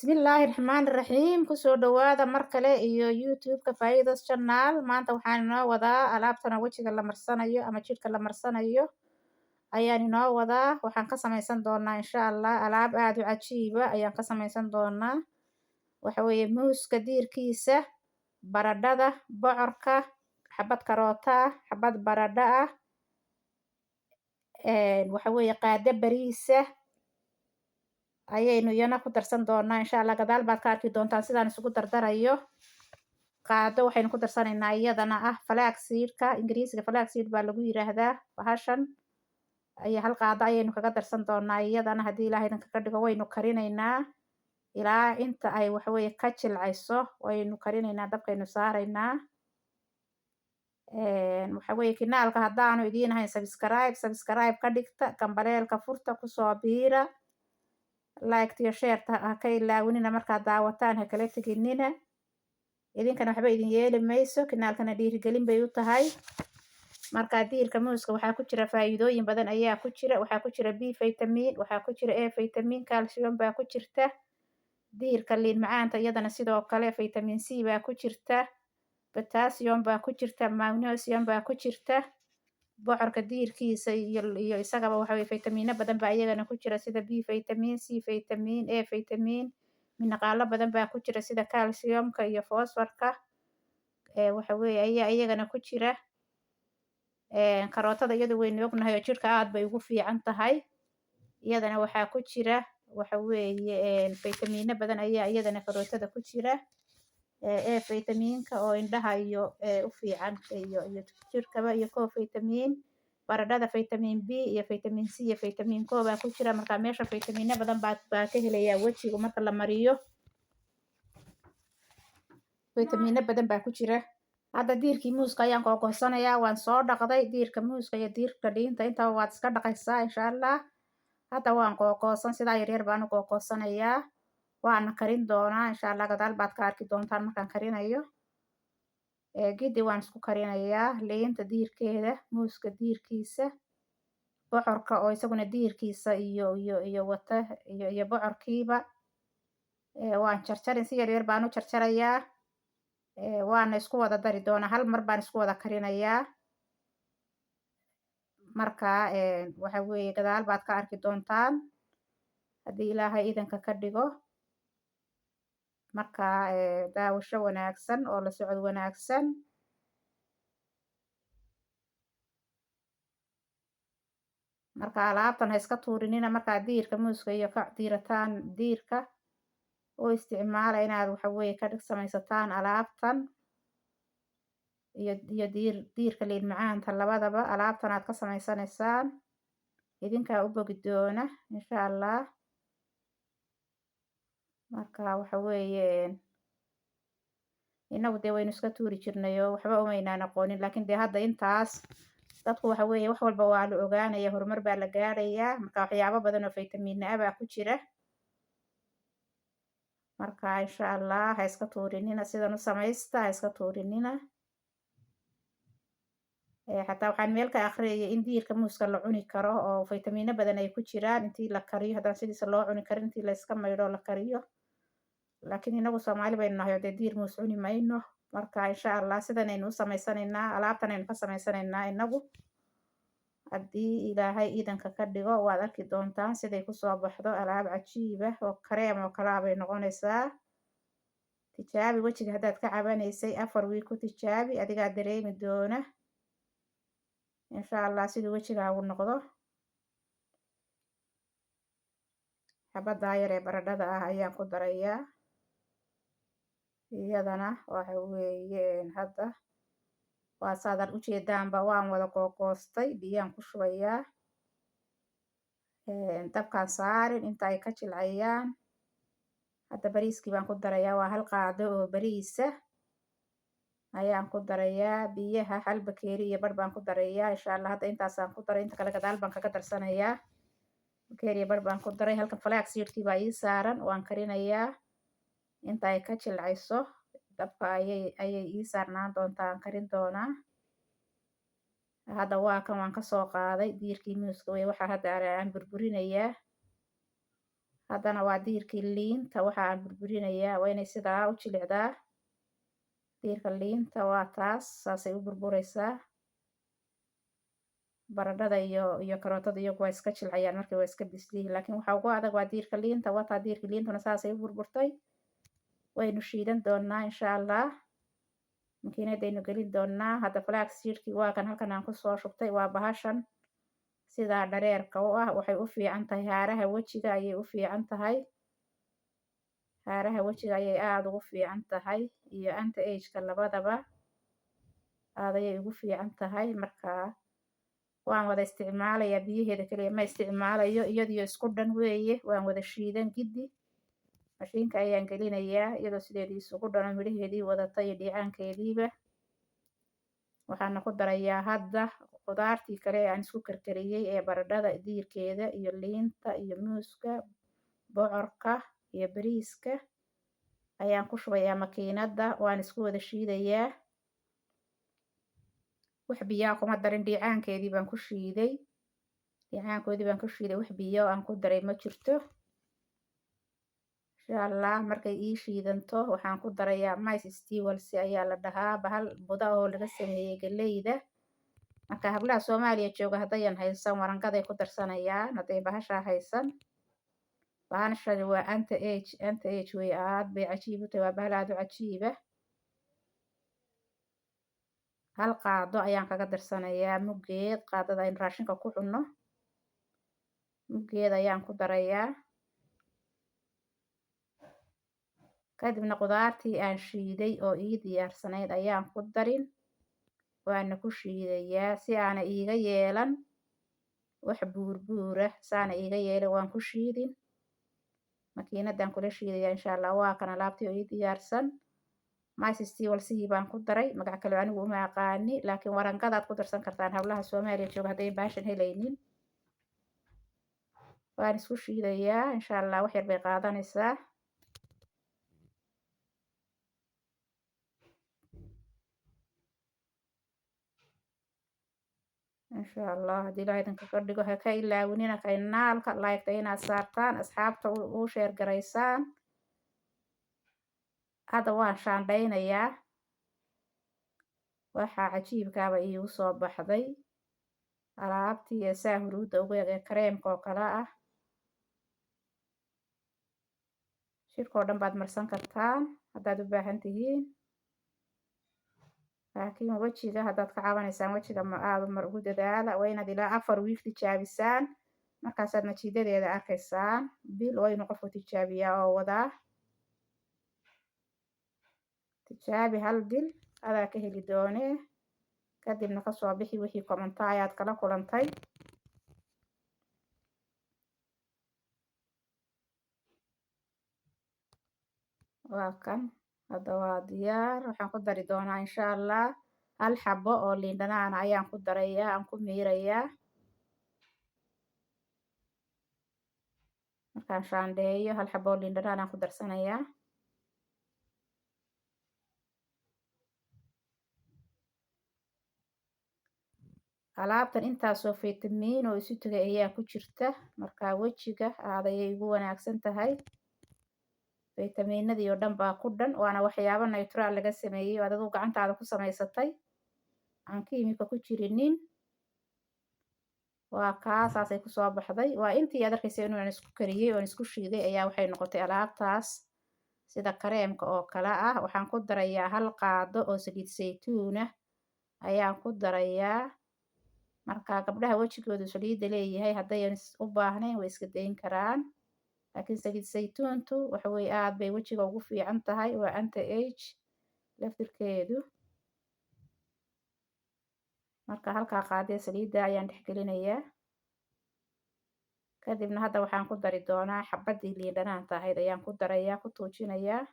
Bismillaahi Raxmaani Raxiim. Kusoo dhawaada mar kale iyo YouTube-ka Faa'iidos Channel. Maanta waxaan inoo wadaa alaabtana wejiga la marsanayo ama jidhka la marsanayo ayaan inoo wadaa. Waxaan ka samaysan doonaa, insha Allah, alaab aada u cajiiba ayaan ka samaysan doonaa. Waxa weeye muuska diirkiisa, baradhada, bocorka, xabad karoota ah, xabad baradho ah, waxa weeye qaado bariisa ayaynu iyana ku darsan doonaa, insha Allah. Gadaal baad ka arki doontaan sidaan isugu dardarayo. Qaado waxaynu ku darsanaynaa iyadana ah flax seedka. Ingiriisiga flax seed baa lagu yiraahdaa bahashan. Ay hal qaado ayaynu kaga darsan doonaa iyadana, haddii Ilaahay idinka ka dhigo. Waynu karinaynaa ilaa inta ay, waxaweeye, ka jilcayso. Waynu karinaynaa, dabkaynu saaraynaa. Waxa weeye channelka haddaanu idiin ahayn subscribe, subscribe ka dhigta, gambaleelka furta, kusoo biira, like iyo shareta ha ka ilaawinina. Markaad daawataan ha kala teginina. Idinkana waxba idin yeeli mayso, channelkana dhiirigelin bay u tahay. Marka diirka muuska waxaa ku jira faa'iidooyin badan ayaa ku jira. Waxaa ku jira B vitamin, waxaa ku jira A vitamin, calcium baa ku jirta. Diirka liin macaanta iyadana sidoo kale vitamin C baa ku jirta, potassium baa ku jirta, magnesium baa ku jirta. Bocorka diirkiisa iyo isagaba waxa weye vitamino badan baa iyagana ku jira, sida B vitamin, C vitamin, A vitamin. Mineralo badan baa ku jira, sida calciumka iyo fosforka, waxa weeye ayaa iyagana ku jira. Karootada iyadu waynu ognahay oo jirka aad bay ugu fiican tahay. Iyadana waxaa ku jira, waxa weeye, vitamino badan ayaa iyadana karootada ku jira. A vitaminka oo indhaha iyo u fiican iyo jirkaba, iyo co vitamin. Baradhada vitamin B iyo vitamin C iyo vitamin Co baa ku jira. Marka meesha vitamino badan baa ka helayaa wejigu marka la mariyo. Vitamino badan baa ku jira. Hadda diirkii muuska ayaan googosanayaa. Waan soo dhaqday diirka muuska iyo diirka liinta, intaba waad iska dhaqaysaa, insha Allah. Hadda waan googoosan, sidaa yaryar baan u googoosanayaa. Waana karin doonaa, insha Allah. Gadaal baad ka arki doontaan markaan karinayo. Gidi waan isku karinayaa: liinta diirkeeda, muuska diirkiisa, bocorka oo isaguna diirkiisa iyo wata iyo bocorkiiba. Waan jarjarin, si yaryar baan u jarjarayaa. Waana isku wada dari doonaa, hal mar baan isku wada karinayaa. Marka waxa weeye gadaal baad ka arki doontaan, haddii Ilaahay idanka ka dhigo. Marka daawasho wanaagsan oo la socod wanaagsan. Marka alaabtan ha iska tuurinina. Markaad diirka muuska iyo ka diirataan diirka u isticmaala inaad, waxa weeye, ka samaysataan alaabtan iyo diirka liin macaanta. Labadaba alaabtan aad ka samaysanaysaan idinkaa u bogi doona, insha Allah. Marka waxa weeye inagu dee waynu iska tuuri jirnay oo waxba umaynaan aqoonin, laakiin dee hadda intaas dadku, waxa weeye, wax walba waa la ogaanaya, horumar baa la gaadhayaa. Marka waxyaabo badan oo vitamina ah baa ku jira. Marka insha Allah ha iska tuurinina, sidan u samaysta, ha iska tuurinina. Xataa waxaan meel ka akhriyay in diirka muuska la cuni karo oo vitamino badan ay ku jiraan intii la kariyo. Haddaan sidiisa loo cuni karin, intii la iska maydho la kariyo. Laakiin inagu Soomaali baynu nahay oo dee diir muus cuni mayno. Marka insha Allah sidanaynu u samaysanaynaa, alaabtan aynu ka samaysanaynaa inagu, haddii Ilaahay iidanka ka dhigo. Waad arki doontaan siday kusoo baxdo. Alaab cajiib ah oo kareem oo kalaa bay noqonaysaa. Tijaabi wejiga haddaad ka cabanaysay, 4 week ku tijaabi, adigaa dareemi doona, insha Allah, siduu wejigaagu noqdo. Xabaddaa yar ee baradhada ah ayaan ku darayaa iyadana. Waxa weeye hadda waa saadan ujeedaanba, waan wada googoostay. Biyaan ku shubayaa, dabkaan saarin inta ay ka jilcayaan. Hadda bariiskii baan ku darayaa. Waa hal qaado oo bariisa ayaan ku darayaa biyaha. Hal bakeeri iyo bar baan ku darayaa, insha Allah. Hadda intaasaan ku daray, inta kale gadaal baan kaga darsanayaa. Bakeeri iyo bar baan ku daray. Halkan flax seedkii baa ii saaran. Waan karinayaa inta ay ka jilcayso. Dabka ayay ii saarnaan doontaa, aan karin doonaa. Hadda waa kan, waan kasoo qaaday diirkii muuska wey. Waxaa hadda aan burburinayaa. Haddana waa diirkii liinta waxa aan burburinayaa, waa inay sidaa u jilicdaa. Diirka liinta waa taas, saasay u burburaysaa. Baradhada iyo karootada iyagu waa iska jilcayaan markii waa iska bisliyihiin, laakiin waxa ugu adag waa diirka liinta. Wataa diirka liintuna saasay u burburtay. Waynu shiidan doonaa insha Allah, makiinadaynu gelin doonaa. Hadda flax seedkii waa kan halkan aan kusoo shubtay, waa bahashan sidaa dhareerka u ah. Waxay u fiican tahay haaraha wejiga ayay u fiican tahay, haaraha wejiga ayay aada ugu fiican tahay iyo anti ageka labadaba aada ayay ugu fiican tahay. Marka waan wada isticmaalayaa, biyaheeda kaliya ma isticmaalayo, iyadiyo isku dhan weeye. Waan wada shiidan giddi, mashiinka ayaan gelinayaa iyadoo sideedii isugu dhan oo midhaheedii wadata iyo dhiicaankeediiba. Waxaana ku darayaa hadda qudaartii kale ee aan isku karkariyey ee baradhada diirkeeda iyo liinta iyo muuska, bocorka iyo bariiska ayaan ku shubayaa makiinada. Waan isku wada shiidayaa, wax biyaa kuma darin, dhiicaankeedii baan ku shiiday, dhiicaankoodii baan ku shiiday, wax biyo aan ku daray ma jirto. Insha Allah markay ii shiidanto waxaan ku darayaa mice stewels ayaa la dhahaa, bahal buda oo laga sameeyey galeyda. Marka hablaha Soomaaliya jooga haddayan haysan warangaday ku darsanayaan, hadday bahashaa haysan. Bahashani waa anti age, anti age wey, aad bay cajiib u tahay, waa bahal aad u cajiiba. Hal qaado ayaan kaga darsanayaa muggeed, qaadada aynu raashinka ku cunno muggeed ayaan ku darayaa. Kadibna qudaartii aan shiiday oo ii diyaarsanayd ayaan ku darin, waana ku shiidayaa si aana iiga yeelan wax buurbuura, saana iiga yeelan waan ku shiidin, makiinadan kula shiidayaa insha Allah. Waa kan alaabtii oo ii diyaarsan, mice stewelsihii baan ku daray, magac kale anigu uma aqaani, laakiin warangadaad ku darsan kartaan hablaha Soomaaliya jooga hadday baashan helaynin. Waan isku shiidayaa insha Allah, wax yar bay qaadanaysaa. Insha Allah haddii Ilaahay idinka ka dhigo, ha ka ilaawinina kanaalka like-ta inaad saartaan, asxaabta u share garaysaan. Hadda waan shaandhaynayaa, waxaa cajiibkaaba iigu soo baxday alaabtii ee saa huruudda ugu eg ee kareemka oo kale ah. Shirkoo dhan baad marsan kartaan haddaad u baahan tihiin, laakiin wejiga haddaad ka caawinaysaan wejiga ma aada mar ugu dadaala. Waa inaad ilaa 4 wiil tijaabisaan, markaasaad natiijadeeda arkaysaan. Bil waa inuu qofku tijaabiyaa oo wadaa tijaabi hal bil, adaa ka heli doonee. Kadibna kasoo bixi wixii komanta ayaad kala kulantay. Waa kan hadda waa diyaar. Waxaan ku dari doonaa insha Allah hal xabo oo liin dhanaana ayaan ku darayaa, aan ku miirayaa. Markaan shaandheeyo hal xabo oo liin dhanaan aan ku darsanayaa. Alaabtan intaasoo fitamiin oo isu tagay ayaa ku jirta, markaa wejiga aad ayay ugu wanaagsan tahay. Fitamiinadii oo dhan baa ku dhan, waana waxyaabo natural laga sameeyey oo aad adigu gacantaada ku samaysatay, aan kiimika ku jirinin. Waa kaa saasay kusoo baxday. Waa intii aad arkaysay inuu aan isku kariyey oon isku shiiday ayaa waxay noqotay alaabtaas sida kareemka oo kale ah. Waxaan ku darayaa hal qaado oo saliid saytuun ah ayaan ku darayaa. Marka gabdhaha wejigoodu saliidda leeyahay haddayan u baahnayn way iska dayn karaan, laakiin saliid saytuuntu waxa weeye aad bay wejiga ugu fiican tahay, waa anti age laftirkeedu. Marka halkaa qaadee saliidda ayaan dhex gelinayaa. Kadibna hadda waxaan ku dari doonaa xabaddii liin dhanaanta ahayd ayaan ku darayaa, ku tuujinayaa.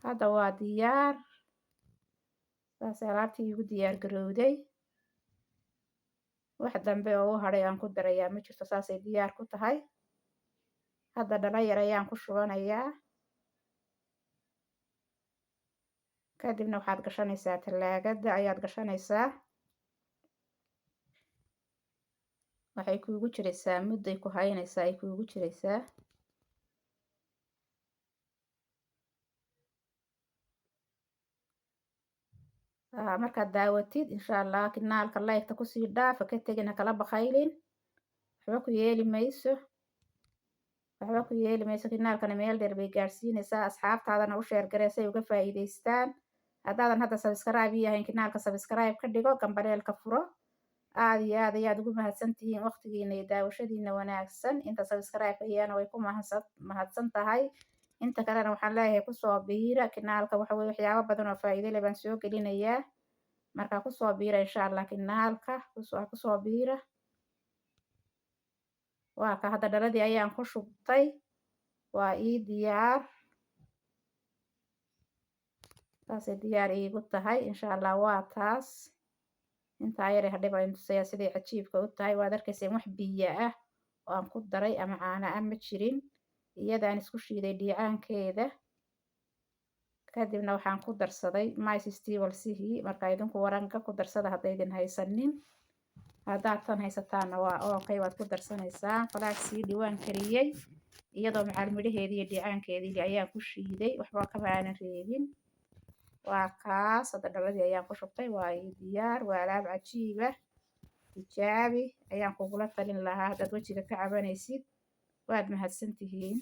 Hadda waa diyaar, saasay alaabtii igu diyaar garowday. Wax dambe oo u hadhay aan ku darayaa ma jirto, saasay diyaar ku tahay. Hadda dhalo yar ayaan ku shubanayaa. Kadibna waxaad gashanaysaa talaagada ayaad gashanaysaa. Waxay kuugu jiraysaa mudday ku haynaysaa ay kuugu jiraysaa. Markaad daawatid insha Allah kanaalka like-ta kusii dhaaf, ha ka tegin, ha kala bakhaylin, waxba ku yeeli mayso, waxba ku yeeli mayso. Kanaalkana meel dheer bay gaarsiinaysaa. Asxaabtaadana u share garee si ay uga faa'iidaystaan. Haddaadan hadda subscribe yahayn, kanaalka subscribe ka dhigo, gambaleelka furo. Aad iyo aad ayaad ugu mahadsantihiin waqtigiina iyo daawashadiina wanaagsan. Inta subscribe ayaana way ku mahadsan tahay. Inta kalena waxaan leeyahay kusoo biira kanaalka. Waxa weye waxyaabo badan oo faa'iido leh baan soo gelinayaa. Marka kusoo biira insha Allah kanaalka, kusoo biira. Waa ka hadda dhaladii ayaan ku shubtay, waa ii diyaar, saasay diyaar iigu tahay insha Allah. Waa taas intaa yar hadhay baan tusayaa siday cajiibka u tahay. Waad arkayseen, wax biyo ah oo aan ku daray ama caano ah ma jirin. Iyadaan isku shiiday dhiicaankeeda, kadibna waxaan ku darsaday mice stewalsihii. Marka idinku waranka ku darsada haddaydin haysanin. Haddaad tan haysataanna waa okay, waad ku darsanaysaa. Flaxseed waan kariyey, iyadoo macaal midhaheedii iyo dhiicaankeedii ayaan ku shiiday, waxba kama aanan reebin. Waa kaas, hadda dhaladii ayaan ku shubtay, waa ii diyaar. Waa alaab cajiiba, tijaabi ayaan kugula talin lahaa haddaad wejiga ka cabanaysid. Waad mahadsantihiin.